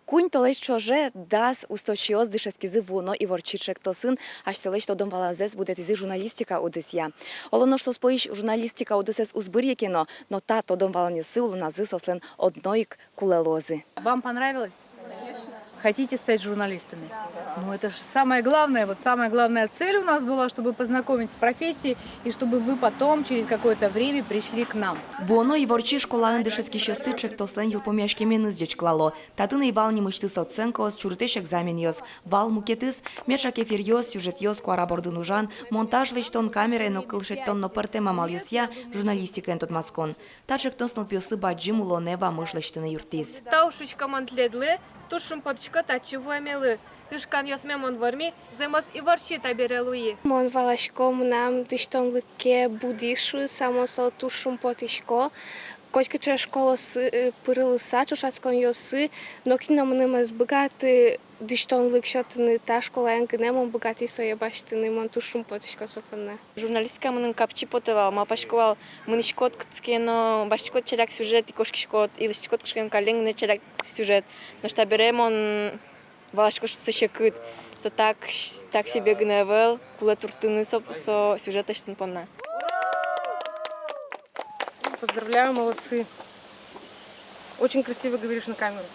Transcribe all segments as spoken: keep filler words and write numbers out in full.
Куинь толэзь ӵоже дас усточиос дышетскизы «Вуоно иворчи» ӵектосын, асьсэлэсь тодон-валанзэс будэтӥзы журналистика удысъя. Оло нош соос пӧлысь журналистика удысэз уз быръе ке но, но та тодон-валанъёссы улоназы соослэн одно ик кулэ луозы. Вам понравилось? Хотите стать журналистами? Ну, это же самое главное, вот самая главная цель у нас была, чтобы познакомить с профессией и чтобы вы потом, через какое-то время, пришли к нам. «Вуоно иворчи» школаын дышетскисьёсты ӵектослэн йылпумъяськеменыз ӟечкылало. Татын ӧй вал нимысьтыз оценкаос, чурытэсь экзаменъёс. Вал мукетыз: меӵак эфиръёс, сюжетъёс, куара бордын ужан, монтаж лэсьтон, камераен огкыл шедьтон но пӧртэм амалъёсъя журналистикаен тодматскон. Та ӵектос нылпиослы бадӟым улонэ вамыш лэсьтыны юрттӥз. Тау шуисько мон тӥледлы, туж шумпотӥсько татчы вуэмелы. Кышканъёсме мон вормӥ, зэмос иворчи табере луи. Мон валасько, мынам дӥсьтонлыке будӥз шуыса, мон солы туж шумпотӥсько. Котькыӵе школаосы, э, пырылыса, ӵошатсконъёсы, нокин но мыным ӧз быгаты дӥсьтонлык сётыны, та школаын гинэ мон быгатӥ сое басьтыны, мон туж шумпотӥсько со понна. Журналистика мыным капчи потэ вал, малпасько вал, мынӥськод кытчы ке но, басьтӥськод ӵаляк сюжет, и кошкиськод, и лэсьтӥськод кышкан каллен гинэ ӵаляк сюжет. Нош табере мон валасько, что со секыт, со так, так себе гинэ ӧвӧл, кулэ туртыны со, со сюжет лэсьтон понна. Поздравляю, молодцы. Очень красиво говоришь на камеру.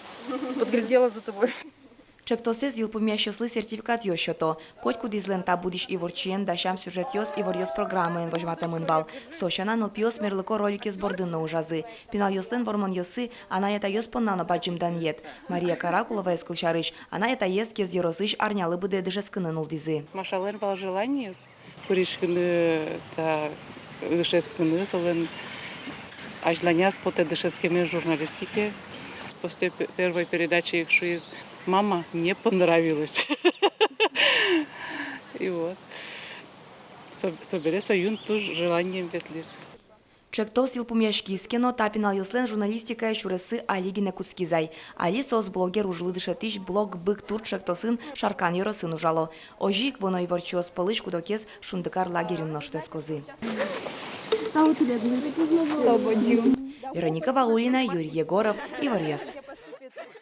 Подглядела за тобой. Ӵектосэз йылпумъясьёслы сертификатъёс сёто. Котькудӥзлэн та будӥсь иворчиен дасям сюжетъёс «Иворъёс» программаен возьматэмын вал. Со сяна, нылпиос мерлыко роликъёс бордын но ужазы. Пиналъёслэн вормонъёссы анай-атайёс понна но бадӟым данъет. Мария Каракуловаез, кылсярысь, анай-атаез Кез ёросысь арнялы быдэ дышетскыны нуллӥзы. Машалэн вал желаниез пыриськыны та дышетскыны, солэн азьланяз потэ дышетскемен журналистике. После пе-, первой передачи ик шуиз: «Мама, мне понравилось». И вот. Со-, собере со юн туж желаниен ветлӥз. Ӵектос йылпумъяськиз ке но, та пиналъёслэн журналистикая сюрессы али гинэ кутскиз ай. Али соос блогер ужлы дышетӥсь «Блог бык тур» ӵектосын Шаркан ёросын ужало. Озьы ик «Вуоно иворчиос» пӧлысь куд-огез «Шундыкар» лагерьын но шутэтскозы. Вероника Ваулина, Юрий Егоров, «Иворъёс».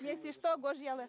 Если что, гожъялэ.